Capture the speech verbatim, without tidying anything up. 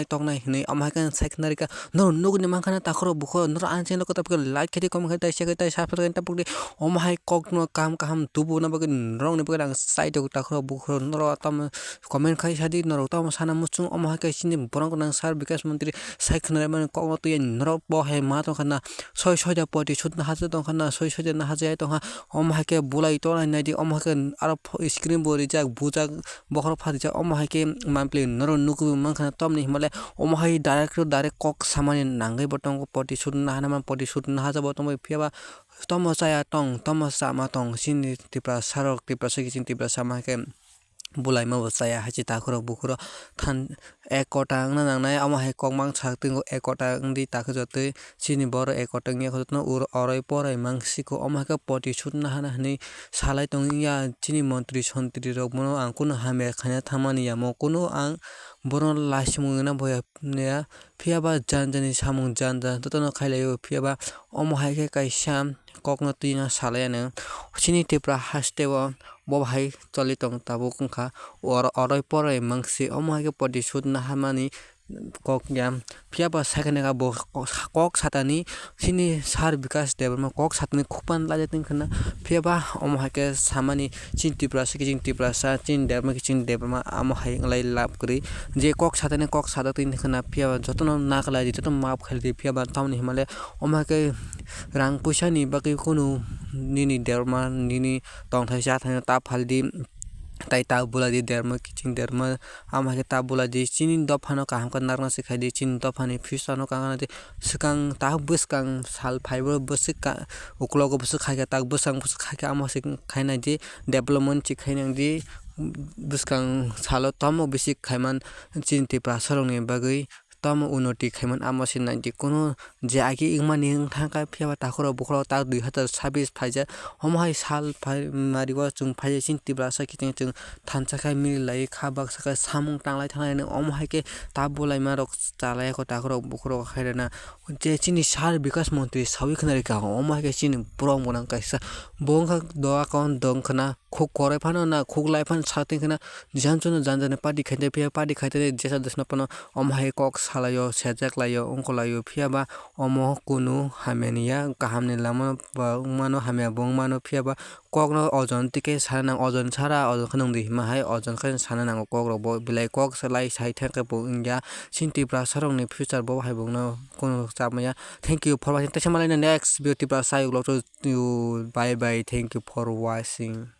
toknai hinwi omo hai khe sai khna rikha. Norok nugwi mankha na takhurok bukhurok, norok ani channel kotor khe like khe di, comment khe di, share khe di, subscribe khe di, tabuk di. Omo hai kokno kaham kaham tubuna bagwi norokni bagwi ang sai tongo takhurok bukhurok, norok tamo comment khai sadi, norok tamo sana muchung. Omo hai khe chini borok gwnang sir Bikash Mantri sai khna rwmani kokno twi norok bo hai ma tongkha na soi soida poti sut na haja tongkha na soi soida na haja tongkha. Omo hai khe bulai tongnai naidi, omo hai khe aro pho-, screen bo rijak bujak. Bokhorok phatijak, omo hai khe manpli norok nugwi mankha na, tamni hinmale omo hai direct to direct kok samani nangwi bo tongo, poti sut naharnama poti sut naharjak bo tongbai, phiya ba tomo chaya tong, tomo chama tong, chini Tiprasa rok, Tiprasa kiching Tiprasa ma hai khe bulaima bo chaya hai se takhurok bukhurok than ek kota wngna nangnai, omo hai kok mang sak tongo, ek kota wngdi takhuk jotoi. Chini borok ekota wngya khe jotono uro oroi poroi mangsiko, omo hai khe poti sut nahana hinwi salai tongya chini montri sontri rok, bono ang kunu hamya khaina thamani ya, mo kunu ang bono laisimung wngna boya ya, phiya ba jan jani samung jan jan jotono khailaio, phiya ba omo hai khe kaisa kokno twino salai anw chini Tripura haste o bo hai choli tong tabuk wngkha oro oroi poroi mangsi, omo hai khe poti sut naharmani kok ya. Phiya ba sai kheno bo kok satani chini sir Bikash Debbarma kok satani khukpan laijak tong khna. Phiya ba omo hai khe samani chini Tiprasa kiching Tiprasa, chini Debbarma kiching Debbarma, amo hai wng lai lab kwrwi. Je kok satani kok sajak tong khna, phiya ba jotono naklai di, jotono map khlai di, phiya ba tamoni hinmale omo hai khe rang puisa ni bagwi kunu nini Debbarma nini tongthai chathai no ta phal di. Tai ta bulai di Debbarma kiching Debbarma, amo hai khe ta bulai di, chini dopha no kaham khe narwkna se khai di, chini dopha ni future no kaham khe swkang ta bwskang sal phaibo bwswk ka-, uklogo bwswk khai khe tak bwskang bwswk khai khe amo se khai nai di, development se khai nang di, bwskang salo tamo bisi khaiman chini Tiprasa rok ni bagwi. Tamo unoti khaiman amo se nai di, kunu je agi wngmani wng thang kha, phiya ba takhurok bukhurok tak dui hazar sabis phaijak, omo hai sal phai mari o chwng phaijak chini Tiprasa kiching chwng thansa khai mili lai kha, baksa khai samung tanglai thanglai, omo hai khe ta bulaima rok chalai kho takhurok bukhurok hai rwna. Je chini sir Bikash Mantri sawi khna rikha, omo hai khe chini borok gwnang kaisa bo wngkha doga kon dong khna. Khuk kwrwi phano na khuk lai phano sa tong khna, jang chwngno jang jani party khaide phiya party khaide jesa dosna phano omo hai kok salaio, sejak laio, wngkolaio, phiya ba omo kunu hamya ni ya, kaham ni lama ba wngmano, hamya bo wngmano, phiya ba kokno ojon tike sana nang, ojon sara ojon khe nungdi hima hai, ojon khe sana nango kok rok bo, belai kok se lai sai thang khe bo wngya, chini Tiprasa rok ni future bo hai bo wngno kunu chap maya. Thank you for watching, teisa malai na next video Tiprasa ulo to, bye bye, thank you for watching.